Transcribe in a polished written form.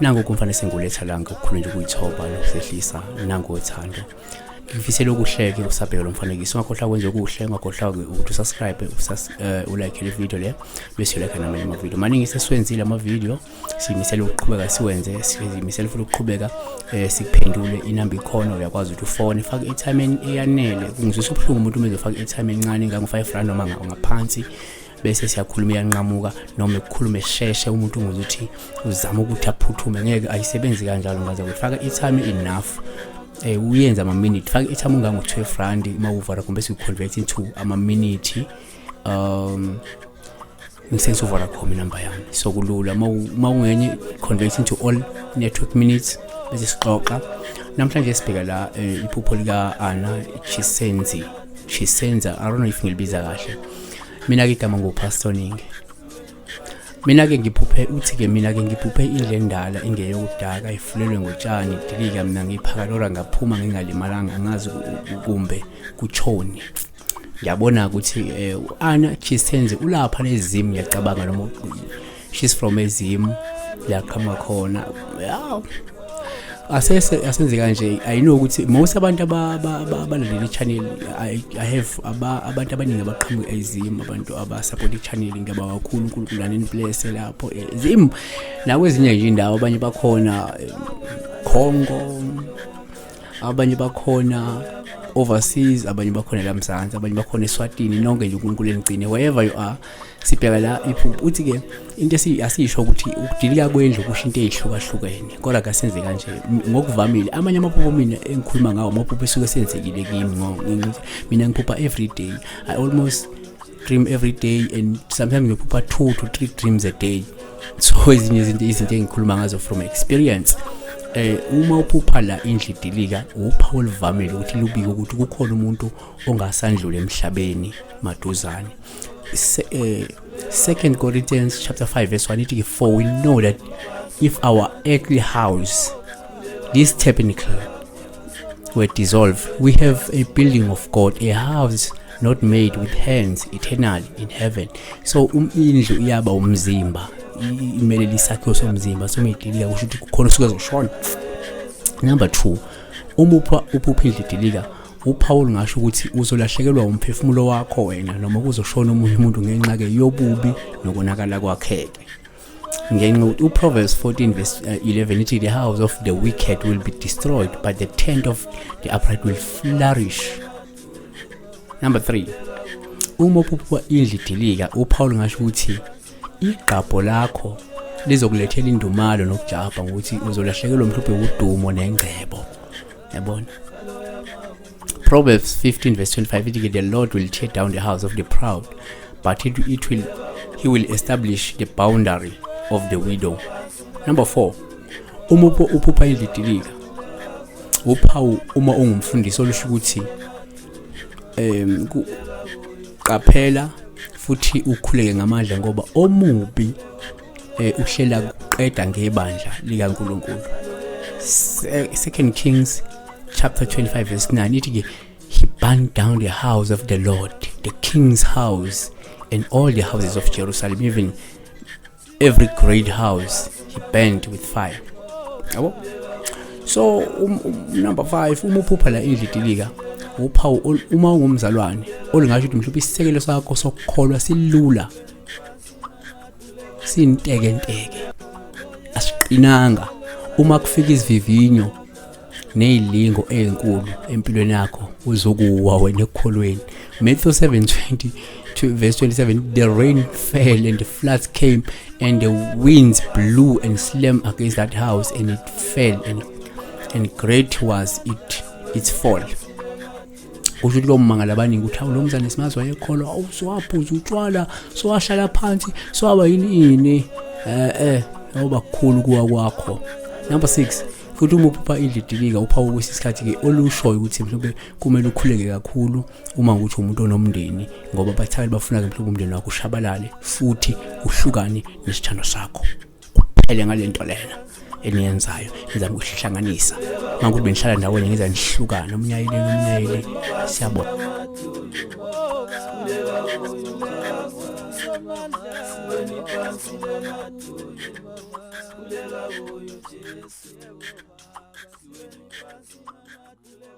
Nangu kumfanele senguletha la ngokukhulu nje ukuyithoba nokuzehlisa nangothando. Ngikufisela okuhle-ke usabheka lo mfanekiso, ungakhohlwa kwenza okuhle, ungakhohlwa ukuthi usubscribe, ulike le video le, bese ulike namanye amavidiyo maningi sesiwenzile amavidiyo. Siyimisele ukuqhubeka siwenze, siyimisele futhi ukuqhubeka sikuphendule. Inamba ikhona, uyakwazi ukuthi ufone, fake i-airtime eyanele. Kungizwisa ubuhlungu umuntu uma ezofaka i-airtime encane ngango-5 rand noma ngaphansi, bese siyakhuluma iyanqamuka, noma ekukhulume sheshe umuntu ungizwa ukuthi uzama ukuthi aphuthume. Ngeke, ayisebenzi kanjalo. Ngaze kufaka i-airtime enough, uyenze ama-minute, faka i-airtime ungango-12 rand uma uVodacom, bese uconvert into ama-minute. Ngisebenzisa uVodacom inamba yami, so kulula. Uma ungenye, convert into all network minutes, bese sixoxa. Namhlanje sibheka la iphupho lika Anna Chisenzi, Chisenza, I don't know if ngilibiza kahle. Mina ke igama nguPastor Ningi. Mina ke ngiphuphe, uthi ke mina ke ngiphuphe indlu endala ingeyokudaka, ifulelwe ngotshani, idilika, mina ngiphakalora ngaphuma ngingalimalanga, angazi kumbe kutshoni. Ngiyabona ukuthi Anna Chisenzi ulapha neZim, ngiyacabanga, noma she's from eZim, yaqhamuka khona. Yeah, asese asenze kanje. I know ukuthi most abantu abalandela i-channel, I have abantu abaningi abaqhamuka eZim, abantu abasupport i-channel. Ngiyabonga kakhulu, uNkulunkulu aninibless lapho eZim nakwezinye nje indawo. Abanye bakhona Congo, abanye bakhona overseas, abanye bakhona la Mzansi, abanye bakhona eSwatini. Nonke nje uNkulunkulu enigcine wherever you are. Sibheka la iphupho, uthi ke into asiyisho ukuthi ukudilika kwendlu kusho into ezihlukahlukene, kodwa kasenze kanje. Ngokuvamile amanye amaphupho mina engikhuluma ngawo amaphupho esuke senzekile kimi. Mina ngiphupha every day, I almost dream every day, and sometimes ngiphupha 2 to 3 dreams a day. So ezinye izinto engikhuluma ngazo from experience. Uma uphupha la indlu idilika, uphawu oluvamile ukuthi lubike ukuthi kukhona umuntu ongasandlula emhlabeni maduzane. Second Corinthians chapter 5 verse 1 ithi, "For we know that if our earthly house, this tabernacle, were dissolved, we have a building of God, a house not made with hands, eternal in heaven." So indlu iyaba umzimba, imele isakhiwo somzimba. So umidilika kusho ukuthi kukhona usuke ezoshona. Number 2, uma uphupha indlu idilika, uPaul ngasho ukuthi uzolahlekelwa umphefumulo wakho wena noma kuzoshona omunye umuntu ngenxa ke yobubi nokonakala kwakhe ke, ngenxa yokuthi uProverbs 14 verse 11 ithi, "The house of the wicked will be destroyed, but the tent of the upright will flourish." Number 3, uma uphupha indlu idilika, uPaul ngasho ukuthi igqabho lakho lizokulethela indumalo nokujabha, ngokuthi uzolahlekelwa mhlawumbe udumo nengcebo, yabona. Proverbs 15 verse 25 ithi, "The Lord will tear down the house of the proud, but it, it will he will establish the boundary of the widow." Number 4, uma uphupha indlu idilika, uphawu uma ungumfundisi olusho ukuthi qaphela futhi ukhuleke ngamandla, ngoba omubi uhlela ukuqeda ngebandla likaNkulunkulu. Second Kings chapter 25 verse 9 ithi ke, "He burned down the house of the Lord, the king's house, and all the houses of Jerusalem, even every great house he burned with fire." Yabo, so number 5, uma uphupha la indlu idilika, uphawu uma ungumzalwane olungasho ukuthi mhlawumbe isisekelo sakho sokukholwa silula, sintekenteke, asiqinanga. Uma kufika izivivinyo nezilingo ezinkulu empilweni yakho, uzokuwa wena ekukholweni. Matthew 7:20 to verse 27, "The rain fell and the floods came and the winds blew and slammed against that house, and it fell, and great was its fall." Kusho ukuthi lomangala abaningi ukuthi, "Hawu, lo mzane simazi wayekholwa, awu, sowaphuza utshwala, sowahlala phansi, sowaba yini ini." Ngoba kukhulu kuwa kwakho. Number 6, futhi uma uphupha indlu idilika, uphawu kwesikhathi ke olushoyo ukuthi mhlawumbe kumele ukhuleke kakhulu uma ukuthi umuntu onomndeni, ngoba bathakali bafuna ke mhlawumbe umndeni wakho ushabalale futhi uhlukane nesithando sakho, kuphele ngalento lena eniyenzayo nizama ukuhlanganisa. Mangukuthi benihlala ndawonye, ngiza nihlukane, omunye ayile, omunye ayile. Siyabona. Sikhuleka kuye ubaba, siweni phansi namadolo. Sikhuleka kuye uJesu, siweni phansi namadolo.